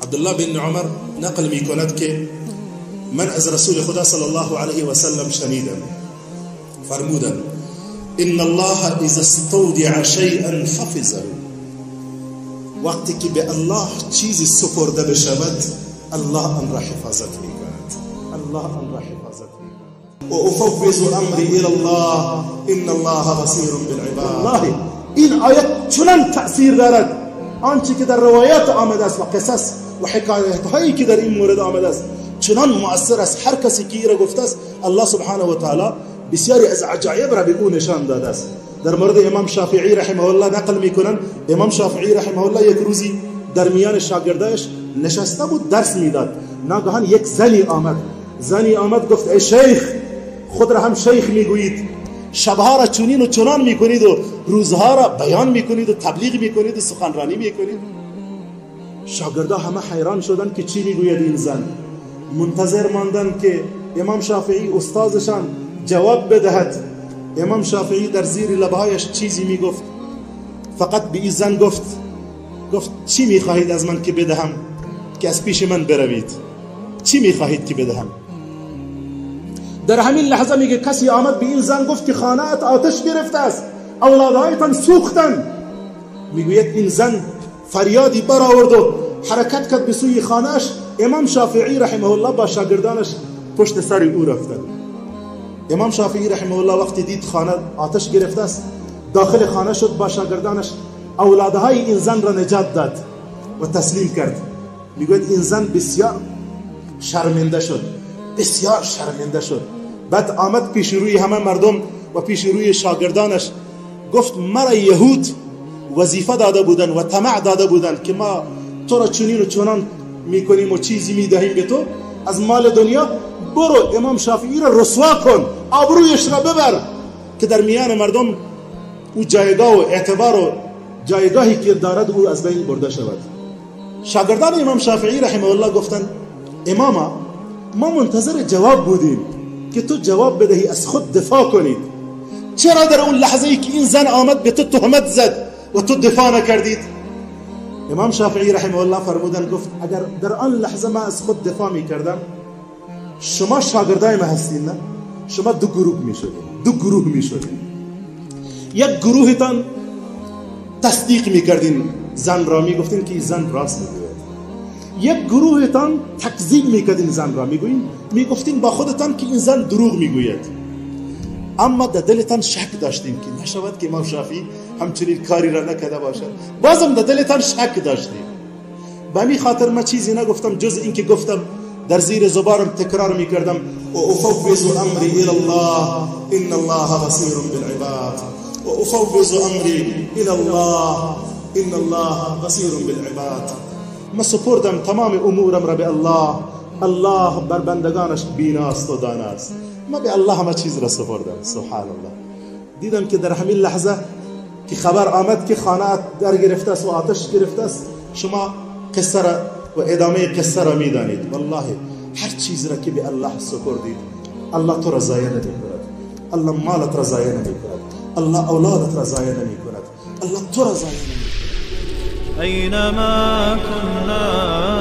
عبدالله بن عمر نقل میکند که من از رسول خدا صلی الله علیه و سلم شنیدم، فرمودند ان الله اذا استودع شیئا حفظه. وقتی که به الله چیزی سپرده بشود، الله آن را حفاظت میکند. الله آن را حفاظت میکند. و افوض امری الى الله ان الله بصیر بالعباد. والله این آیت چنان تأثیر دارد، آنچه که در روایات آمده است و قصص و حکایت هایی که در این مورد آمده است چنان مؤثر است. هر کسی که این را گفته است، الله سبحانه و تعالی بسیاری از عجایب را به او نشان داده است. در مورد امام شافعی رحمه الله نقل میکنن، امام شافعی رحمه الله یک روزی در میان شاگردایش نشسته بود، درس میداد. ناگهان یک زنی آمد. زنی آمد گفت ای شیخ، خود را هم شیخ میگویید، شبها را چنین و چنان میکنید و روزها را بیان میکنید و تبلیغ میکنید و سخنرانی میکنید. شاگردا همه حیران شدند که چی میگوید این زن. منتظر ماندند که امام شافعی استادشان جواب بدهد. امام شافعی در زیر لبهایش چیزی میگفت، فقط به این زن گفت، گفت چی میخواهید از من که بدهم که از پیش من بروید؟ چی میخواهید که بدهم؟ در همین لحظه میگه کسی آمد به این زن گفت که خانه ات آتش گرفته است، اولادهایتان سوختن. میگوید این زن فریادی برآورد و حرکت کرد به سوی خانهش. امام شافعی رحمه الله با شاگردانش پشت سر او رفتند. امام شافعی رحمه الله وقتی دید خانه آتش گرفته است، داخل خانه شد با شاگردانش، اولادهای این زن را نجات داد و تسلیم کرد. میگوید این زن بسیار شرمنده شد، بسیار شرمنده شد. بعد آمد پیش روی همه مردم و پیش روی شاگردانش گفت مرا یهود وظیفه داده بودن و طمع داده بودن که ما تو را چنین و چنان میکنیم و چیزی میدهیم به تو از مال دنیا، برو امام شافعی را رسوا کن، آبرویش را ببر که در میان مردم او جایگاه و اعتبار و جایگاهی که دارد او از بین برده شود. شاگردان امام شافعی رحمه الله گفتند اماما، ما منتظر جواب بودیم که تو جواب بدهی، از خود دفاع کنید. چرا در اون لحظه ای که این زن آمد به تو تهمت زد و تو دفاع نکردید؟ امام شافعی رحمه الله فرمودن گفت اگر در آن لحظه ما از خود دفاع میکردم، شما شاگردای ما هستین نه؟ شما دو گروه میشدین، دو گروه میشدین. یک گروهتان تصدیق میکردین زن را، میگفتین که این زن راست میگوید. یک گروهتان تکذیب میکردین زن را، میگفتین با خودتان که این زن دروغ میگوید. اما در دلتان شک داشتین که نشود که امام شافعی همچنین کاری را نکرده باشد. بازم در دلتان شک داشتین. به می خاطر ما چیزی نگفتم جز اینکه گفتم در زیر زبانم تکرار میکردم و افوض امری الى الله ان الله بصیر بالعباد. و افوض امری الى الله ان الله بصیر بالعباد. ما سپردم تمام امورم را به الله، الله بر بندگانش بیناست و داناست. ما به الله همه چیز را سپردم. سبحان الله. دیدم که در همین لحظه که خبر آمد که خانه در گرفته است و آتش گرفته است، شما قصه را و ادامه قصه را میدانید. والله هر چیز را که به الله سپردید، الله تو را ضایع نمیکند، الله مالت را ضایع نمیکند، الله اولادت را ضایع نمیکند، الله تو را ضایع نمیکند. أينما كنا